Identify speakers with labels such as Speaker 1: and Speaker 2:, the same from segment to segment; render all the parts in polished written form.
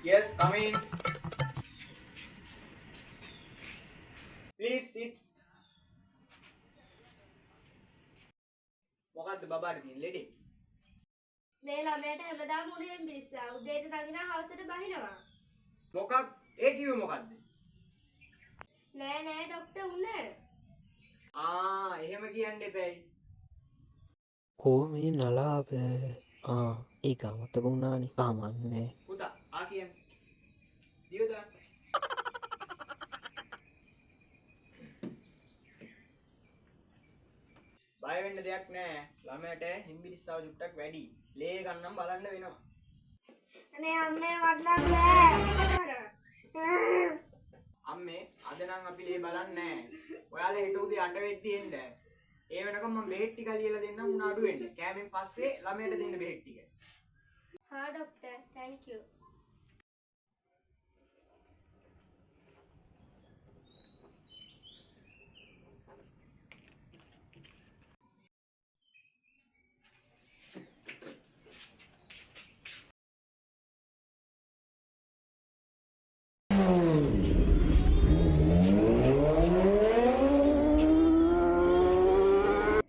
Speaker 1: Yes, come in. Please sit. මොකද්ද බබාට තියෙන ලෙඩේ?
Speaker 2: මේ ළමයාට හැමදාම උණු හෙම්බිරිස්සා. උදේට නගිනා හවසට බහිනවා.
Speaker 1: මොකක්? ඒ කිව්වේ මොකද්ද?
Speaker 2: නෑ නෑ ඩොක්ටර් උණ.
Speaker 1: ආ එහෙම කියන්න එපැයි.
Speaker 3: කෝ මේ නලාව? ආ ඒක අමතක වුණානේ. කමන්නේ.
Speaker 1: පුතා ආ කියන්න. දිව දාන්න. බය වෙන්න දෙයක් නෑ. ළමයාට හෙම්බිරිස්සාව චුට්ටක් වැඩි. ලේ ගන්නම් බලන්න වෙනවා.
Speaker 2: අනේ අම්මේ මට නම් බෑ.
Speaker 1: අම්මේ අද නම් අපි ලේ බලන්නේ නෑ. ඔයාලා හෙට උදේ 8 වෙද්දි එන්න. ඒ වෙනකම් මම බෙහෙත් ටික ලියලා දෙන්නම් උණ අඩු වෙන්න. කෑමෙන් පස්සේ ළමයාට දෙන්න බෙහෙත් ටික.
Speaker 2: හා ඩොක්ටර් thank you.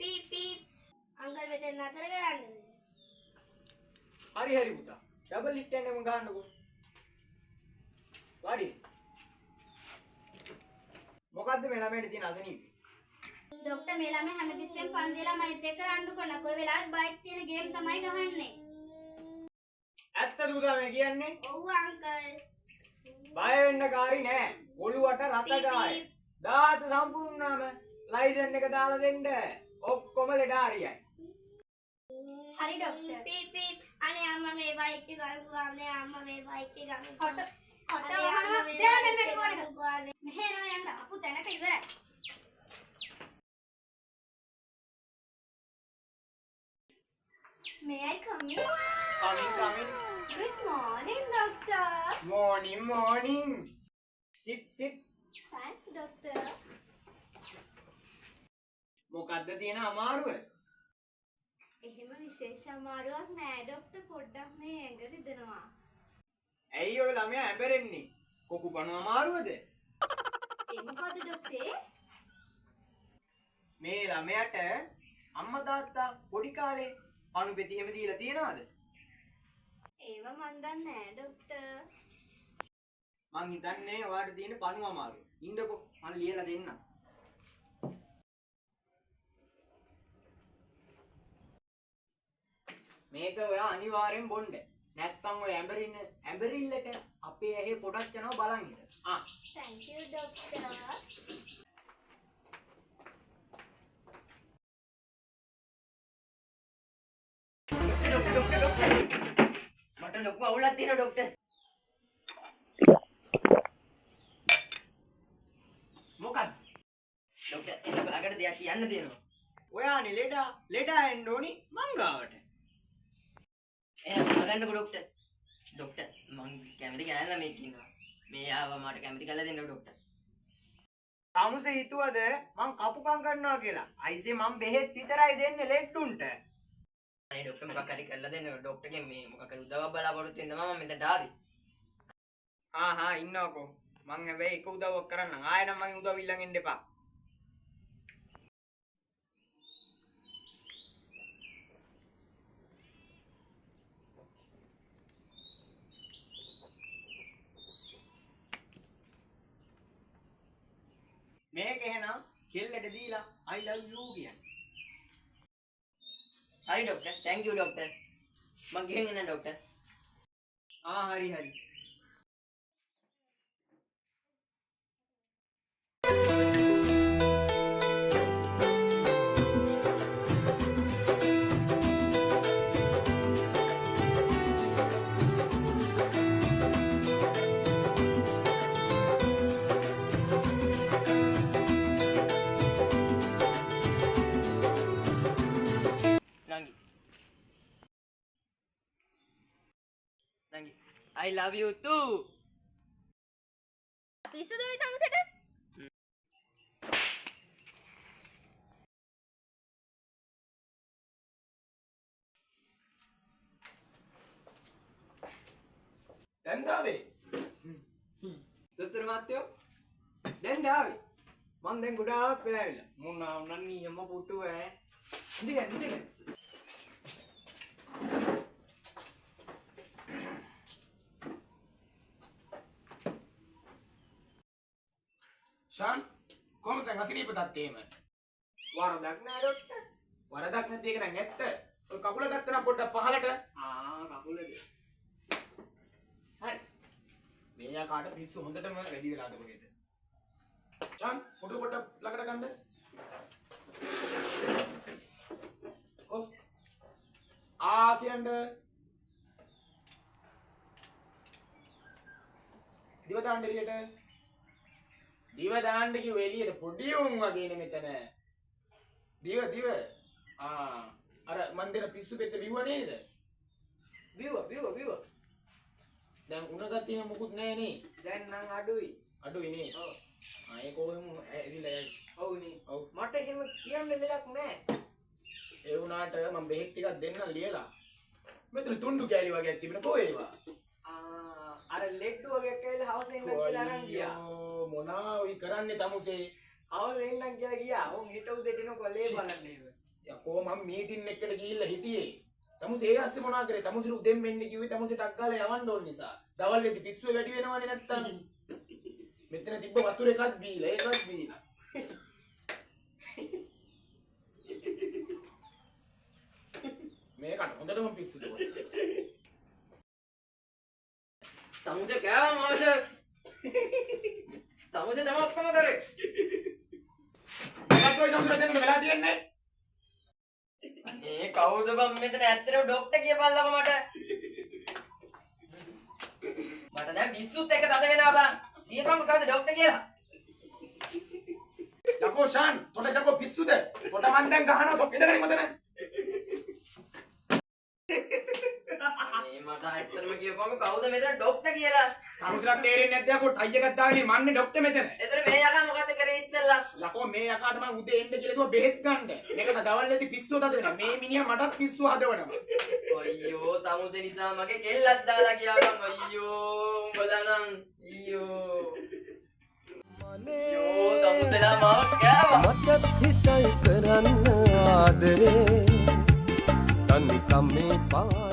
Speaker 2: පීප් පීප්. අංකල් මෙතන නතර කරන්නද?
Speaker 1: හරි හරි පුතා. ඩබල් ස්ටෑන්ඩ් එකම ගහන්නකෝ. වාඩි. මොකද්ද මේ ළමයට තියෙන අසනීපේ?
Speaker 4: ඩොක්ටර් මේ ළමයා හැමතිස්සෙම පන්ති ළමයිත් එක්ක රණ්ඩු කරනවා. කොයි වෙලාවත් බයික් තියෙන ගේම් තමයි ගහන්නේ.
Speaker 1: ඇත්තද පුතා මේ කියන්නේ?
Speaker 2: ඔව් අංකල්.
Speaker 1: බය වෙන්න කාරි නෑ. ඔළුවට රත ගායි. 17 සම්පූර්ණ වුණාම ලයිසන් එක දාලා දෙන්න. ඔක්කොම ලෙඩ හරියයි.
Speaker 4: හරි ඩොක්ටර්.
Speaker 2: පීප් පීප්. අනේ අම්මා මේ බයික් එක ගන්නකෝ. අනේ අම්මා මේ බයික් එක ගන්නකෝ.
Speaker 4: කොට කොට
Speaker 2: අනේ අම්මා
Speaker 4: වහනවා.
Speaker 2: මේ
Speaker 4: දෙන මෙන්න
Speaker 2: බයික්
Speaker 4: මෙන්න
Speaker 2: එක
Speaker 4: කෝණ එක.
Speaker 2: ගන්නකෝ. අනේ
Speaker 4: මෙහෙ එනවා යන්න. අපු තැනක ඉවරයි. May I come in?
Speaker 1: Coming coming.
Speaker 2: Good morning doctor.
Speaker 1: Morning morning. Sit sit.
Speaker 2: Thanks doctor.
Speaker 1: මොකද්ද තියෙන අමාරුව?
Speaker 2: එහෙම විශේෂ අමාරුවක් නෑ ඩොක්ටර්. පොඩ්ඩක් මේ ඇඟ රිදෙනවා.
Speaker 1: ඇයි ඔය ළමයා ඇඹරෙන්නේ? කොකු පණු අමාරුවද?
Speaker 2: ඒ මොකද ඩොක්ටර්?
Speaker 1: මේ ළමයාට අම්මා තාත්තා පොඩි කාලේ පණු පෙති එහෙම දීලා තියනවද?
Speaker 2: ඒව මන් දන්නේ නෑ ඩොක්ටර්.
Speaker 1: මං හිතන්නේ ඔයාට තියෙන පණු අමාරුව. ඉන්නකෝ මං ලියලා දෙන්නම්. මේක ඔයා අනිවාර්යෙන් බොන්න. නැත්තම් ඔය ඇඹරින්න ඇඹරිල්ලට අපේ ඇහි පොඩක් යනවා බලන් ඉන්න. ආ
Speaker 2: Thank you doctor.
Speaker 5: Doctor doctor doctor මට ලොකු අවුලක් තියෙනවා ඩොක්ටර්.
Speaker 1: මොකද්ද?
Speaker 5: ඩොක්ටර් එන්න ළඟට දෙයක් කියන්න තියෙනවා.
Speaker 1: ඔයානේ ලෙඩා ලෙඩා එන්න ඕනි මං ගාවට.
Speaker 5: එහෙනම් අහගන්නකෝ ඩොක්ටර්. ඩොක්ටර් මං කැමති ගෑනු ළමයෙක් ඉන්නවා. මේ ආවා මට කැමති කරලා දෙන්න ඩොක්ටර්.
Speaker 1: තමුසේ හිතුවද මං කපුකම් කරනවා කියලා? අයිසේ මං බෙහෙත් විතරයි දෙන්නේ ලෙඩ්ඩුන්ට.
Speaker 5: අනේ ඩොක්ටර් මොකක් හරි කරලා දෙන්න. ඩොක්ටර්ගෙන් මේ මොකක් හරි උදව්වක් බලාපොරොත්තු වෙන තමයි මම මෙතනට ආවේ.
Speaker 1: හා හා ඉන්නවකෝ. මං හැබැයි එක උදව්වක් කරන්නම්. ආයෙ නම් මගෙන් උදව් ඉල්ලන් එන්න එපා. මේක එහෙනම් කෙල්ලට දීලා I love you කියන්න.
Speaker 5: හරි ඩොක්ටර්, thank you doctor. මං ගිහින් එන්නම් ඩොක්ටර්.
Speaker 1: ආ හරි හරි.
Speaker 5: නංගි නංගි I love you too.
Speaker 4: පිස්සුද ඔය තමුසෙට?
Speaker 6: දැන් දාවේ.
Speaker 1: දොස්තර මහත්තයෝ දැන් ආවේ. මං දැන් ගොඩාක් වෙලා ඇවිල්ලා. මොනා වුණා නියම පුටු ඈ. ඉඳගන්න ඉඳගන්න.
Speaker 6: ෂාන් කොහොමද දැන් අසනීප තත්ත්වය එහෙම?
Speaker 1: වරදක් නෑ ඩොක්ටර්.
Speaker 6: වරදක් නැති එක නම් ඇත්ත. ඔය කකුල ගත්තා නම් පොඩ්ඩක් පහලට.
Speaker 1: ආ කකුලද? හරි.
Speaker 6: මේ යකාට පිස්සු හොඳටම වැඩි වෙලාද කොහෙද? ෂාන් පොඩු පොඩ්ඩක් ළඟට ගන්න. ඔව්. ආ කියන්න. දිව දාන්න එළියට. දිව දාන්න කිව්ව එළියට පොඩි උන් වගේ නේ මෙතන. දිව දිව. ආ අර මන් දෙන පිස්සු පෙත්ත බිව්ව නේද?
Speaker 1: බිව්වා බිව්වා බිව්වා.
Speaker 6: දැන් උණ ගතිය මොකුත් නෑ නේ.
Speaker 1: දැන් නම් අඩුයි.
Speaker 6: අඩුයි නේ.
Speaker 1: ඔව්.
Speaker 6: ආ ඒක ඔහෙම ඇරිලා යයි.
Speaker 1: ඔව් නේ.
Speaker 6: ඔව්.
Speaker 1: මට එහෙම කියන්න ලෙඩක් නෑ.
Speaker 6: ඒ වුණාට මම බෙහෙත් ටිකක් දෙන්නම් ලියලා. මෙතන තුන්ඩු කෑලි වගේක් තිබුණ කොහේ ඒවා?
Speaker 1: ආ අර ලෙඩ්ඩු වගේක් ඇවිල්ලා හවස එන්නම් කියලා අරන් ගියා.
Speaker 6: අයියෝ මොනා ඔයි කරන්නේ තමුසේ?
Speaker 1: හවස එන්නම් කියලා ගියා. උන් හෙට උදේට එනකොට ලේ බලන්න එහෙම.
Speaker 6: යකෝ මම මීටින් එකකට ගිහිල්ලා හිටියේ. තමුසේ ඒ අස්සේ මොනා කරේ? තමුසේ උදෙන් මෙන්න කිව්වේ තමුසේ ටක් ගාලා යවන්න ඕන නිසා. දවල් වෙද්දි පිස්සුව වැඩි වෙනවනේ නැත්තම්. මෙතන තිබ්බ වතුර එකක් බීලා ඒකත් බීලා. මේකට හොඳටම පිස්සු දුවන.
Speaker 5: තමුසේ කෑවා මාස. තමුසේ තමයි ඔක්කොම කරේ.
Speaker 6: මොකක්ද ඔය තමුසේට දෙන්නම වෙලා තියෙන්නේ?
Speaker 5: අනේ කවුද බං මෙතන ඇත්තටම ඩොක්ටර් කියපල්ලකෝ මට. මට දැන් පිස්සුත් එක්ක තද වෙනවා බං. කියපන්කෝ කවුද ඩොක්ටර් කියලා.
Speaker 6: යකෝ ෂාන් තොට යකෝ පිස්සුද? තොට මං දැන් ගහනවා තොක් ඉඳගෙන මෙතන.
Speaker 5: අනේ මට ඇත්තටම කියපන්කෝ කවුද මෙතන ඩොක්ටර් කියලා.
Speaker 6: තමුසේට තේරෙන්නේ නැද්ද යකෝ ටයි එකක් දාගෙන මන්නේ ඩොක්ටර් මෙතන.
Speaker 5: එතන මේ යකා මොකද්ද කරේ ඉස්සෙල්ලා?
Speaker 6: ලකෝ මේ යකාට මං උදේ එන්න කියලා කිව්වා බෙහෙත් ගන්න. මේකට දවල් වෙද්දි පිස්සුව තද වෙනවා. මේ මිනිහා මටත් පිස්සුව හදවනවා.
Speaker 5: අයියෝ තමුසේ නිසා මගේ කෙල්ලක් දාලා ගියා බං. අයියෝ උඹලා නම් අයියෝ. අයියෝ තමුසේලා මාව කෑවා.
Speaker 7: මටත් හිතයි කරන්න ආදරේ තනිකමේ පා